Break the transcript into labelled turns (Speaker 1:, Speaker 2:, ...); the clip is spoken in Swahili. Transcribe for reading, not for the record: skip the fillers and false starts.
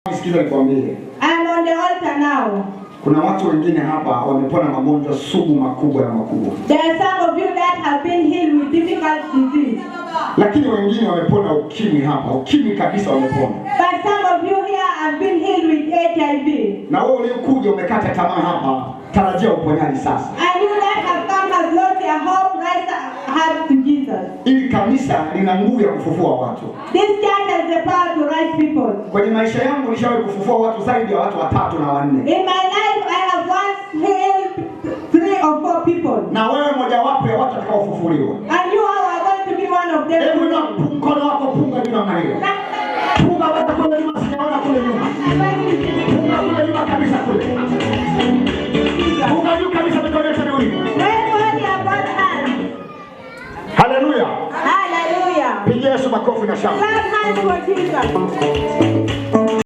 Speaker 1: Sikiza nikwambie.
Speaker 2: I'm on the altar now.
Speaker 1: Kuna watu wengine hapa wamepona magonjwa sugu makubwa na makubwa.
Speaker 2: There are some of you that have been healed with difficult disease.
Speaker 1: Lakini wengine wamepona ukimwi hapa, ukimwi kabisa wamepona.
Speaker 2: But some of you here have been healed with HIV.
Speaker 1: Na wewe uliokuja umekata tamaa hapa, tarajia uponyaji sasa.
Speaker 2: And you that have come has lost your hope, rise up to Jesus.
Speaker 1: Ili kanisa lina nguvu ya kufufua watu.
Speaker 2: This church has the power to raise people.
Speaker 1: Kwenye maisha yangu nishawahi kufufua watu zaidi ya watu watatu na wanne.
Speaker 2: In my life, I have once healed 3 or 4 people.
Speaker 1: Na wewe mojawapo ya watu watakaofufuliwa.
Speaker 2: And you are going to be one of them.
Speaker 1: Hebu inua mkono wako, punga juu namna hiyo. Punga baba kule nyuma, sijaona kule nyuma. Punga kule nyuma kabisa kule. Punga juu kabisa mikono yote miwili. Hallelujah.
Speaker 2: Hallelujah.
Speaker 1: Pigia Yesu makofi na shangwe.
Speaker 2: Clap hands for Jesus.